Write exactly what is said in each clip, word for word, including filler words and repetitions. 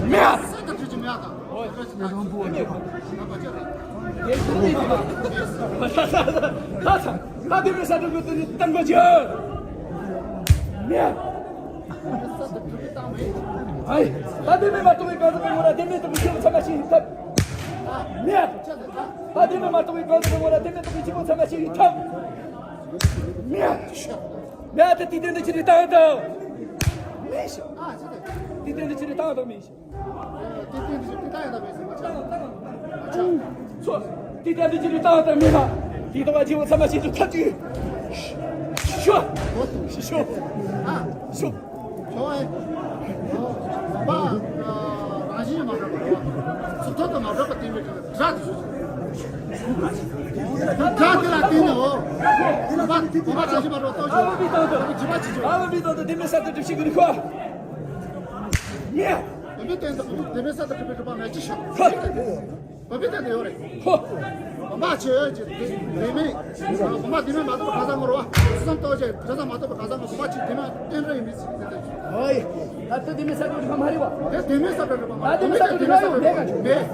མེད། ད་དེ་མི་ས་ཁྲ་གི་དེ་ནི་གཏམ་གོ་ཅི། མེད། ཨའི། ད་དེ་མི་མ་གཏོགས་པའི་གང་ཟག་གི་ངོ་ལ་དེ་མི་གཏོགས་པའི་སྐྱེ་བོ་ཚང་མ་ཤི་ཐབས་མེད། ད་དེ་མི་མ་གཏོགས་པའི་གང་ཟག་གི་ངོ་ལ་དེ་མི་གཏོགས་པའི་སྐྱེ་བོ་ཚང་མ་ཤི་ཐབས་མེད། མེད། ད་དེ་དེ་འདི་ཅི་རིགས་བཏང་དང་མི་ཤི། དེ་དེ་འདི་ཅི་རིགས་བཏང་དང་མི་ཤི། ཏི་ཏི་འདི་ཅི་ཏི་ཏ་ཡང་ད་མེད་ཟེར་མ་ཆགས། ཨ་ཆགས། ཚོ། ཏི་ཏ་འདི་ཅི་རིགས་བཏང་དང་མི་ཧ། དེ་ལྟ་བ་ཇི་བོ་ཚང་མ་ཤེས་རྒྱུ་ཐག་གཅོད། ཤོ། ཤོ། ཤོ། ཤོ་ཨེ། པ། རང་བཞིན་མ་གྲུབ་པ། ཚུགས་ཐོག་ཏུ་མ་གྲུབ་པ་བསྟན་པའི་སྒྲ་དེ་ཤོ། སྒྲ་དེ་ལ་བརྟེན་ནས་འོ། བུམ་པ་བུམ་པ་རང་བཞིན་མ་གྲུབ་པ་རྟོགས་ཤོག་ཨ་བུ་མི་བཏང་དང་། ཇི་མ་ཇི་བྱེད། ཨ་བུ་མི་བཏང་དང་དེ་མི་ས་ཏུ་གྲུབ་ཤིག་གི་རིག་ཁོ། མེད། བུམ་པའི་སྟེང་དུ་བུམ་པའི་དེ་མིན་ས་དང་གྲུབ་པའི་གྲུབ་པ་མེད་ཅི་ཤོག་ཧོ། བུམ་པའི་སྟེང་དུ་ཡོད་རེད། ཧོ། བུམ་པ་ཆེ་ཡོད་ཅེས་དེ་མིན། བུམ་པ་དེ་མིན་མ་གཏོགས་གང་ཟག་ངོ་རོ་བ། སུམ་རྟོགས་ཅེས་གང་ཟག་མ་གཏོགས་གང་ཟག་ངོ་བུམ་པ་ཆེ་དེ་མིན་རྟེན་འབྲེལ་ཡིན་མིན་ཞིག་དེ་ལྟ་ཅི། ཧོ་ཡེ། ད་ལྟ་དེ་མིན་ས་དང་གྲུབ་པ་མ་རེད་བ། དེ་དེ་མིན་ས་དང་གྲུབ་པ་མ་ད་དེ་མིན་ས་དང་གྲུབ་པ་ཡོད་མེད་ག་ཅི། མེད།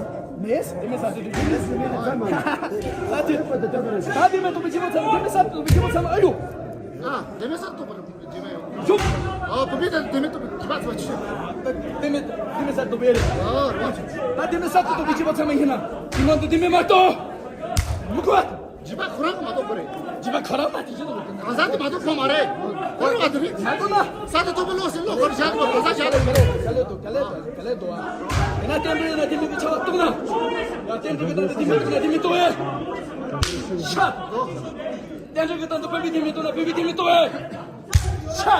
མེད། དེ་མིན་ས་དང་གྲུབ་པ་མེད། ད་དེ་ད་དེ་མིན་རྟོགས་པའི་སྐྱེ་བོ་ཚང་མ་དེ་མིན་ས་དང་གྲུབ་པའི་སྐྱེ་བོ་ཚང་མ་ཨ་ཡོ། ཨ་དེ་མིན་ས་དང་གྲུབ་པ། ཡོད། ཨ་བུམ་པའི་སྟེང་དེ་མིན་རྟོགས་པའི་སྒྲིབ་པ་ཚོ་ཆེ། དེ་མིན་དེ་མིན་ས་རྟོགས་པའི་རེད། ཨ་རེད། ད་དེ་མིན་ས་རྟོགས་པའི་སྒྲིབ་པ་ཚང་མ་ཡིན་ན་དེ་མིན་དུ་དེ་མིན་མ་གཏོགས་མི་གོ། སྒྲིབ་པ་ཁོ་རང་གིས་མ་གཏོགས་ཁོ་རེད། སྒྲིབ་པ་ཁོ་རང་མ་དེ་བཞིན་དུ་གང་ཟག་གིས་མ་གཏོགས་ཁོ་མ་རེད། ཁོ་རང་ག་དེ་རེད། མ་གཏོགས་ན། ས་དེ་རྟོགས་པའི་བློ་ཟེར་བློ་ཁོ་རང་བཞག་གི་གང་ཟག་བཞག་གི་མ་རེད། ག་ལེ་འདུག་ག་ལེ་འདུག་ག་ལེ་འདུག་ཨ། ཡིན་ན་རྟེན་འབྲེལ་ཡིན་ན་དེ་མིན་གྱི་ཆ་བ་རྟོགས་ན། ཡང་རྟེན་འབྲེལ་གྱི་སྟེང་དུ་དེ་མིན་གྱི་ན་དེ་མིན་རྟོགས་ཡ། ཤ། རྟེན་འབྲེལ་གྱི་སྟེང་དུ་བུམ་པའི་དེ་མིན་རྟོགས་ན་བུམ་པའི་དེ་མིན་རྟོགས་ཡ། ཤ།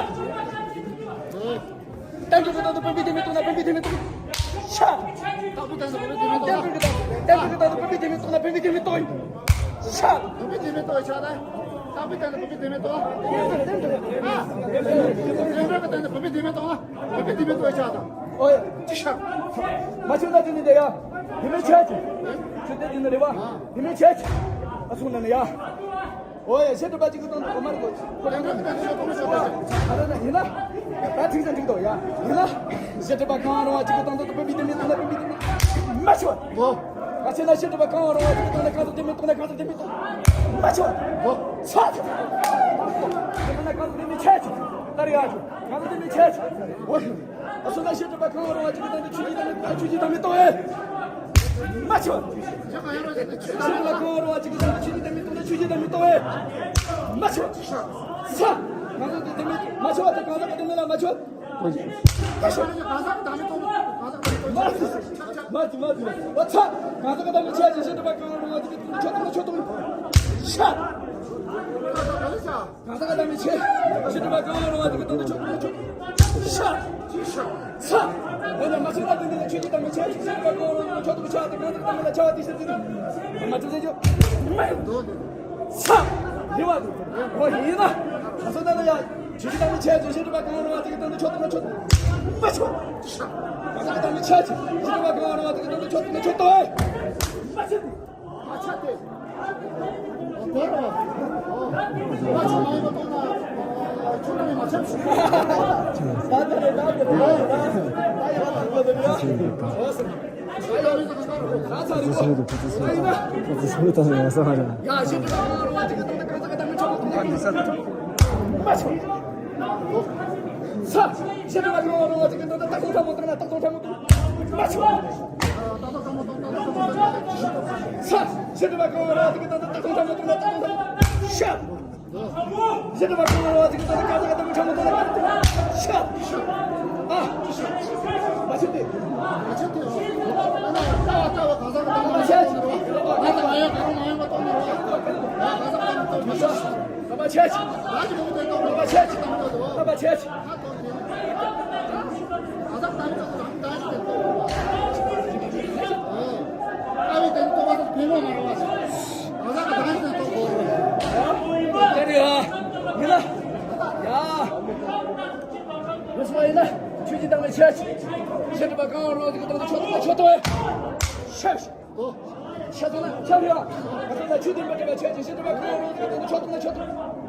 རྟེན་འབྲེལ་གྱི་སྟེང་དུ་བུམ་པའི་དེ་མིན་རྟོགས་ན་བུམ་པའི་དེ་མིན་རྟོགས། ཤ། རྟེན་འབྲེལ་གྱི་སྟེང་རྟེན་འབྲེལ་གྱི་སྟེང་དུ་བུམ་པའི་དེ་མིན་རྟོགས་ན་བུམ་པའི་དེ་མིན་རྟོགས། ཤ། བུམ་པའི་དེ་མིན་རྟོགས་ཤ་ད། རྟེན་འབྲེལ་གྱི་སྟེང་དུ་བུམ་པའི་དེ་མིན་རྟོགས། རྟེན་འབྲེལ་གྱི་སྟེང་དུ་བུམ་པའི་དེ་མིན་རྟོགས་ན་བུམ་པའི་དེ་མིན་རྟོགས་ཤ་ད། ཨོ་ཡ། ཅི་ཤ། མ་ཆོད་ན་དེ་ནི་དེ་ཡ། དེ་མིན་ཆད་ཅི། ཆོད་དེ་དེ་ནི་རེད་བ། དེ་མིན་ཆད་ཅི། ཨ་སུ་ན་ནི་ཡ། ཨོ་ཡ། བཤད་སྒྲུབ་པ་གཅིག་གི་སྟེང་དུ་གོ་མ་རེད་གོ། ཨ་རེ་ན་ཡིན་ན། ད་ཚིག་ཙམ་གཅིག་ཏོ་ཡ། ཡིན་ན། བཤད་སྒྲུབ་པ་གང་རུང་བ་གཅིག་གི་སྟེང་དུ་བུམ་པའི་དེ་མིན་རྟོགས་ན་བུམ་པའི་དེ་མིན་མ་ཆོད། ཨོ། ང་ཆེ་ན་བཤད་སྒྲུབ་པ་གང་རུང་བ་གཅིག་གི་སྟེང་དུ་གང་དུ་དེ་མིན་རྟོགས་ན་གང་དུ་དེ་མིན་རྟོགས། མ་ཆོད། ཨོ། ཆོད། དེ་མིན་ན་གང་དུ་དེ་མིན་ཆད་ཅི། ད་རེ་ཡ་ཆོད། གང་དུ་དེ་མིན་ཆད་ཅི། ཨོ། ཨ་སོ་ན་བཤད་སྒྲུབ་པ་གང་རུང་བ་གཅིག་གི་སྟེང་དུ་ཆོས་ཅན་དང་མི་ཆོས་ཅན་དང་མི་རྟོགས་ཨེ། མ་ཆོད། བཤད་སྒྲུབ་པ་གང་རུང་བ་གཅིག་གི་སྟེང་དུ་ཆོས་ཅན་དང་མི་རྟོགས་ན་ཆོས་ཅན་དང་མི་རྟོགས་ཨེ། མ་ཆོད། ས། གང་ཟག་དེ་མི་མ་ཆོད་པ་དང་གང་ཟག་གི་དོན་ལ་མ་ཆོད། མ་ཆོད། གང་ཟག་དང་མི་རྟོགས་གང་ཟག་དང་མི་རྟོགས། མ་ཆོད། མ་ཆོད། མ་ཆོད། བ་ཚ། གང་ཟག་དང་མི་ཆོད་ཅིང་བཤད་སྒྲུབ་པ་གང་རུང་བ་གཅིག་གི་སྟེང་དུ་ཆོད་དང་མི་ཆོད་དང་། ཤ། གང་ཟག་དང་མི་ཆོད། བཤད་སྒྲུབ་པ་གང་རུང་བ་གཅིག་གི་སྟེང་དུ་ཆོད་དང་མི་ཆོད། ཤ། ཤ། ཚ། འོ་ན་མ་ཆོད་ན་དེ་འདི་ལ་ཆོས་ཅན་དང་མི་ཆོས་ཅིང་བཤད་སྒྲུབ་པ་གང་རུང་བ་ཆོད་དང་མི་ཆོད་དང་གང་ཟག་དང་མི་ལ་ཆ་བ་དེ་ཤེས་ཏེ། མ་ཆོད་ཟེར་རྒྱུ། མ་ཡོང་། ཚ། རེ་བ་འདུག་འོ་ཡིན་ན། ཁ་སང་ན་ཡ། ཆོས་ཅན་དང་མི་ཆོས་ཅིང་བཤད་སྒྲུབ་པ་གང་རུང་བ་དེ་གི་སྟེང་དུ་ཆོད་དང་མི་ཆོད། མ་ཆོད། གང་ཟག་དང་མི་ཆོས་ཅིང་བཤད་སྒྲུབ་པ་གང་རུང་བ་དེ་གི་སྟེང་དུ་ཆོད་དང་མི་ཆོད་དོ། མ་ཆོད། མ་ཆོད་དེ། ཡིན་ན། ཆོས་ཀྱི་བདག་མེད་ཆོས་ཀྱི། བཤད་སྒྲུབ་པ་གང་རུང་དེ་གི་སྟེང་དུ་ཆོད་དང་མི་ཆོད་དོ། ཤེས། ཤེས་སོང་ན་ཆ་ཕི་བ། ང་ཚོ་ལ་ཆོས་བདེན་པར་གྲུབ་པ་ཆོས་ཀྱི་བཤད་སྒྲུབ་པ་གང་རུང་དེ་གི་སྟེང་དུ་ཆོད་དང་མི་ཆོད་དོ།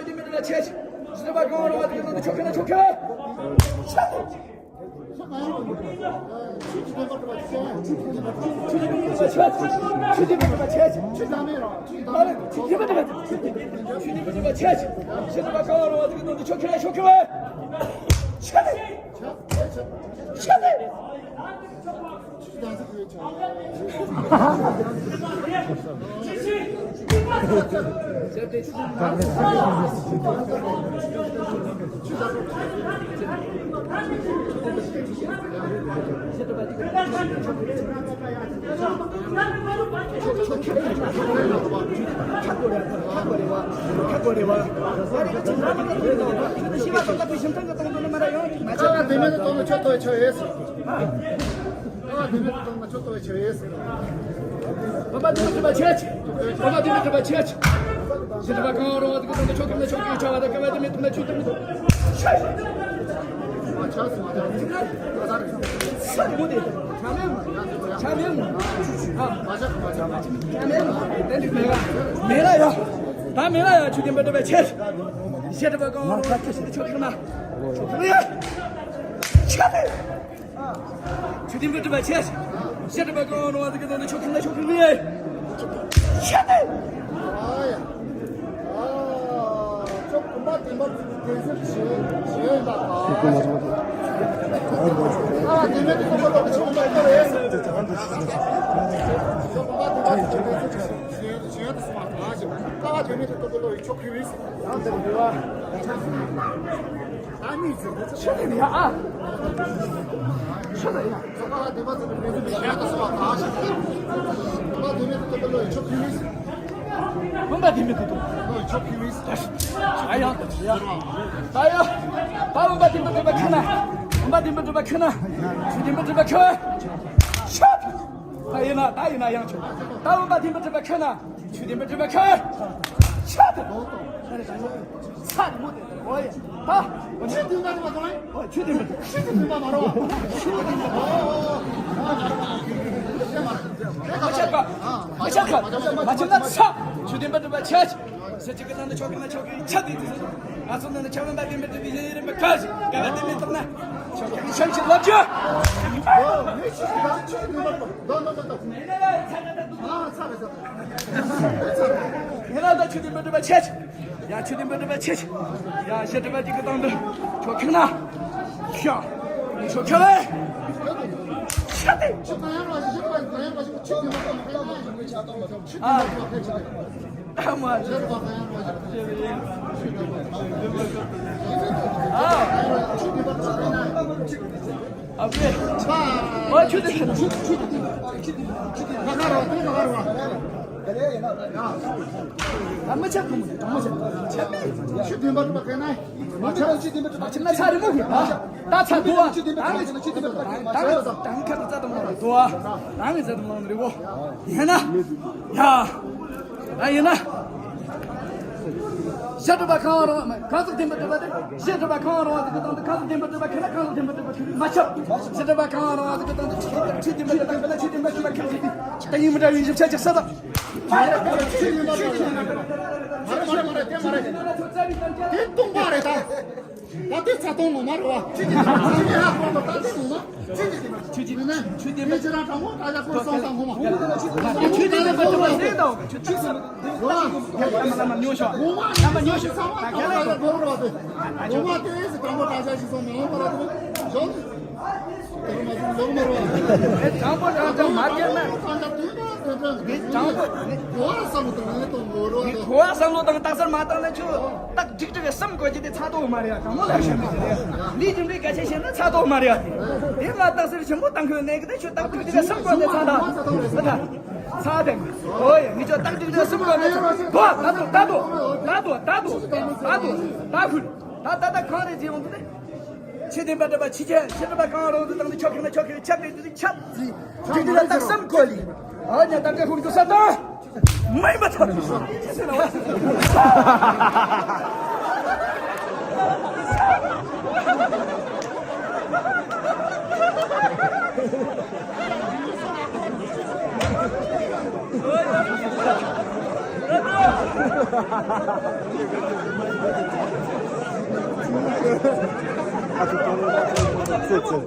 ཆོས་ལྡན་པའི་སྒྲུབ་པ་ཆེ། བཞི་སྒྲུབ་པ་གང་རུང་བ་དེ་གི་ནང་དུ་ཆོས་ཁེ་ན་ཆོས་ཁེ་བས། ཆོས་ལྡན་པའི་སྒྲུབ་པ་ཆེ། ཆོས་ལྡན་པའི་སྒྲུབ་པ་ཆེ། ཆོས་ལྡན་པའི་སྒྲུབ་པ་ཆེ། ཆོས་ལྡན་པའི་སྒྲུབ་པ་ཆེ། ཆོས་ལྡན་པའི་སྒྲུབ་པ་ཆེ། བཞི་སྒྲུབ་པ་གང་རུང་བ་དེ་གི་ནང་དུ་ཆོས་ཁེ་ན་ཆོས་ཁེ་བས། ཆོས་ལྡན། ཆོས་ལྡན། ཨ་དེ་མེད་དུ་གཏོང་ན་ཆོས་ཐོབ་ཆོས་ཡོད། ཨ་དེ་མེད་དུ་གཏོང་ན་ཆོས་ཐོབ་ཆོས་ཡོད། བུམ་པ་དེ་མེད་སྒྲུབ་པ་ཆེ། བུམ་པ་དེ་མེད་སྒྲུབ་པ་ཆེ། བཞི་སྒྲུབ་པ་གང་རུང་བ་དེ་གི་དོན་དུ་ཆོས་ཁེ་ན་ཆོས་ཁེ་བའི་ཆ་བ་དང་ཁེ་བ་དེ་མེད་དུ་ན་ཆོས་དེ་མེད་དུ། ཆོས། ཆོས་མོ་དེ། ཆ་མེད་མོ། ཆ་མེད་མོ། ཨ། ཆ་མེད་མོ། དེ་འདྲ་མེད་ལ། མེད་ལ་ཡ། ད་མེད་ལ་ཡ། ཆོས་ལྡན་པའི་སྒྲུབ་པ་ཆེ། བཞི་སྒྲུབ་པ་གང་རུང་བ་དེ་གི་དོན་དུ་ཆོས་ཁེ་ན་ཆོས་ཁེ་བས། ཆོས་ལྡན་པའི་སྒྲུབ་པ་ཆེ། བཞི་སྒྲུབ་པ་གང་རུང་བ་དེ་གི་དོན་དུ་ཆོས་ཁེ་ན་ཆོས་ཁེ་བས། ཆོས་ལྡན། ཨ་ཡ། ཨ། ཆོས་བུམ་པ་བདེན་པར་གྲུབ་པའི་དོན་གཟིགས་ཞེས་ཞེས་པ། ཨ་དེ་མེད་དུ་གཏོང་པ་ལོག་ཆོས་བུམ་པ་ལྟ་བས། ཆོས་བུམ་པ་བདེན་པར་གྲུབ་པའི་དོན་གཟིགས་ཞེས་ཞེས་དུ་གསུངས་པ་དང་ཞེས་པ། ཀ་བ་དེ་མེད་དུ་གཏོང་པ་ལོག་ཆོས་ཁེ་བས། ཡང་དེ་རུ་འདུལ་བ། ད་གཉིས་ཟེར་དུས་ཆོས་དེ་ཡ་ཨ། ཆོས་དེ་ཡ། ཚོགས་པ་དེ་མ་ཚོགས་པའི་མི་ཚོགས་ཀྱི་ཞལ་དུ་སོང་བ་གང་ཞིག་བུམ་པ་དེ་མེད་དུ་གཏོང་པ་ལོག་ཆོས་ཁེ་བས། བུམ་པ་དེ་མེད་དུ་གཏོང་། ལོག་ཆོས་ཁེ་བས། ཨ་ཡ། ད་ཡ། ད་བུམ་པ་དེ་མེད་སྒྲུབ་པ་ཁེ་ན། བུམ་པ་དེ་མེད་སྒྲུབ་པ་ཁེ་ན། ཆོས་དེ་མེད་སྒྲུབ་པ་ཁེ་བས། ཆོས། ད་ཡིན་ན་ད་ཡིན་ན་ཡང་ཆོས། ད་བུམ་པ་དེ་མེད་སྒྲུབ་པ་ཁེ་ན། ཆོས་དེ་མེད་སྒྲུབ་པ་ཁེ་བས། ཆོས་དེ་ལོག་ཏུ། ད་རེ་ད་ཡོད། ས་རི་མོ་དེ། ཨོ་ཡ། ད། ཆོས་དེ་མེད་སྒྲུབ་པ་གང་ཡིན། ཨོ་ཆོས་དེ་མེད་སྒྲུབ། ཆོས་དེ་མེད་པ་མ་རེད་བ། ཆོས་དེ་མེད་སྒྲུབ། མ་ཆགས་པ། མ་ཆགས་པ། མ་ཆགས་ན་ས། ཆོས་དེ་མེད་སྒྲུབ་པ་ཆེ། ཟེར་གཅིག་གི་ནང་དུ་ཆོས་ཁེ་ན་ཆོས་ཁེ་ཆ་དེ་དེ། ང་ཚོ་ནང་དུ་ཆོས་བུམ་པ་དེ་མེད་སྒྲུབ་པའི་ཡིན་རིམ་པ་ཁ་ཞིག་ག་ལ་དེ་མེད་ཐོག་ན། ཆོས་ཁེ་ཆོས་ཀྱི་ལབ་རྒྱུ། ཡིན་ན་ད་ཆོས་དེ་མེད་སྒྲུབ་པ་ཆེ། ཡ་ཆོས་དེ་མེད་སྒྲུབ་པ་ཆེ། ཡ་བཞི་སྒྲུབ་པ་གཅིག་གི་སྟེང་དུ་ཆོས་ཁེ་ན། ཤ། ཆོས་ཁེ་བས། ཤ་དེ། ཨ། ཨ་མ། ཨ། ཨ་ཕེ། ཨ་ཆུ་དེ། ཆུ་དེ། ཆུ་དེ། ཆུ་དེ། ཆུ་དེ། ང་ག་རོ། ང་ག་རོ། ཨ་མ་ཆ་ཁུམ། ཨ་མ་ཆ། ཆ་མེད། ཆུ་དེ་མ་ཐུབ་པ་ག་ན། མ་ཆ་ཆུ་དེ་མ་ཐུབ་པ་ཆ་ན་ཆ་རི་མོ་གི། ད་ད་ཚ་དུ་བ། ཆུ་དེ་མ་ཐུབ་པ་ཆ་ན་ཆུ་དེ་མ་ཐུབ་པ། ད་ད་ད་ཁ་ད་ད་མ་དུ་བ། ད་ངི་ཟ་དུ་མ་རི་བོ། ཡ་ན། ཡ། ད་ཡིན་ན། བཞི་སྒྲུབ་པ་གང་རུང་བ། གང་ཟག་བདེན་པར་གྲུབ་པ་དེ། བཞི་སྒྲུབ་པ་གང་རུང་བ་དེ་གི་སྟེང་དུ་གང་ཟག་བདེན་པར་གྲུབ་པ་ཁེ་ན་གང་ཟག་བདེན་པར་གྲུབ་པ་ཁེ་ན་མ་ཁྱབ། བཞི་སྒྲུབ་པ་གང་རུང་བ་དེ་གི་སྟེང་དུ་ཆོས་བདེན་པར་གྲུབ་པ་ཁེ་ན་ཆོས་བདེན་པར་གྲུབ་པ་ཁེ་ན་ཟེར་དུས། ད་ཡིན་མི་འདྲ་བའི་ཞིབ་ཆ་ཅིག་གསལ་ཐབས། དེ་སྟོང་པ་རེད་ད། ད་དེ་ཚ་གཏོང་ངོ་མ་རེད་བ། ཆུ་དེ་ཧ་གོ་ད་ད་དེ་ངོ་མ། ཆུ་དེ་ཆུ་དེ་མེད་ན་ཆུ་དེ་མེད་ཆུ་རང་དྲང་མོ་ད་ཡ་ཀོ་སོང་སང་ངོ་མ། ཆུ་དེ་མེད་ད་ད་ད་ད་ད་ཆུ་དེ་ངོ་མ་ཉོ་ཤོག་ངོ་མ་ཉོ་ཤོག་ད་ཁྱེད་རང་ད་ཡ་ཀོ་རོ་བ་དེ་ངོ་མ་དེ་ཨེ་སི་དྲང་མོ་ད་ཡ་ཞིག་སོང་ངོ་མ་ར་དེ་ཞོག་དེ་མ་ཟིན་ལོ་མ་རོ། ཨེ་དྲང་པོ་དྲང་དྲང་མ་ཁྱེར་ན། ངས་དྲང་པོ་ངས་གོ་བ་བསམ་བློ་བཏང་ནས་གཏོང་དགོས་རོགས། ངས་གོ་བ་བསམ་བློ་བཏང་རྟགས་གསལ་མ་བཏང་ན་ཁྱོད་རྟགས་འགྲིག་འགྲིག་གི་སེམས་བཀོད་ཀྱི་དེ་ཚ་ཏོ་མ་རེད་ཡ། དྲང་མོ་ལ་བཤད་མི་དེ་རེད། ལས་རྒྱུ་འབྲས་སྐད་ཆ་བཤད་ན་ཚ་ཏོ་མ་རེད་ཡ། དེ་དེ་མ་རྟགས་གསལ་ཆེན་པོ་བཏང་ཁོས་གནས་གི་དེ་ཁྱོད་རྟགས་འགྲིག་འགྲིག་གི་སེམས་བཀོད་དེ་ཚ་ད་མི་ད་ཚ་དེ། ཨོ་ཡ་ངས་ཁྱོད་རྟགས་འགྲིག་འགྲིག་གི་སེམས་བཀོད་དེ་ཚ་དོ་ད་དོ་ད་དོ་ད་དོ་ད་དོ་ད་དོ་ད་ཁུལ་ད་ད་ད་གང་རེད་ཅེས་ཡོང་དུས་དེ། ཆོས་བདེན་པར་གྲུབ་པ་ཆོས་ཅན། བཞི་སྒྲུབ་པ་གང་རུང་དུ་བཏང་སྟེ་ཆོས་ཁེ་ན་ཆོས་ཁེ་ཆབ་སྟེ་དེ་ཆབ་ཟིན། དེ་དེ་ལ་རྟགས་སམ་གོ་ལི། ཨ་ཉ་ད་ག་ཧུམ་ཏུ་ས་ད་མ་ཡིན་པ་ཐར་ཞེས་ཟེར་ན་བ། ཨ་ཙི་ཙི།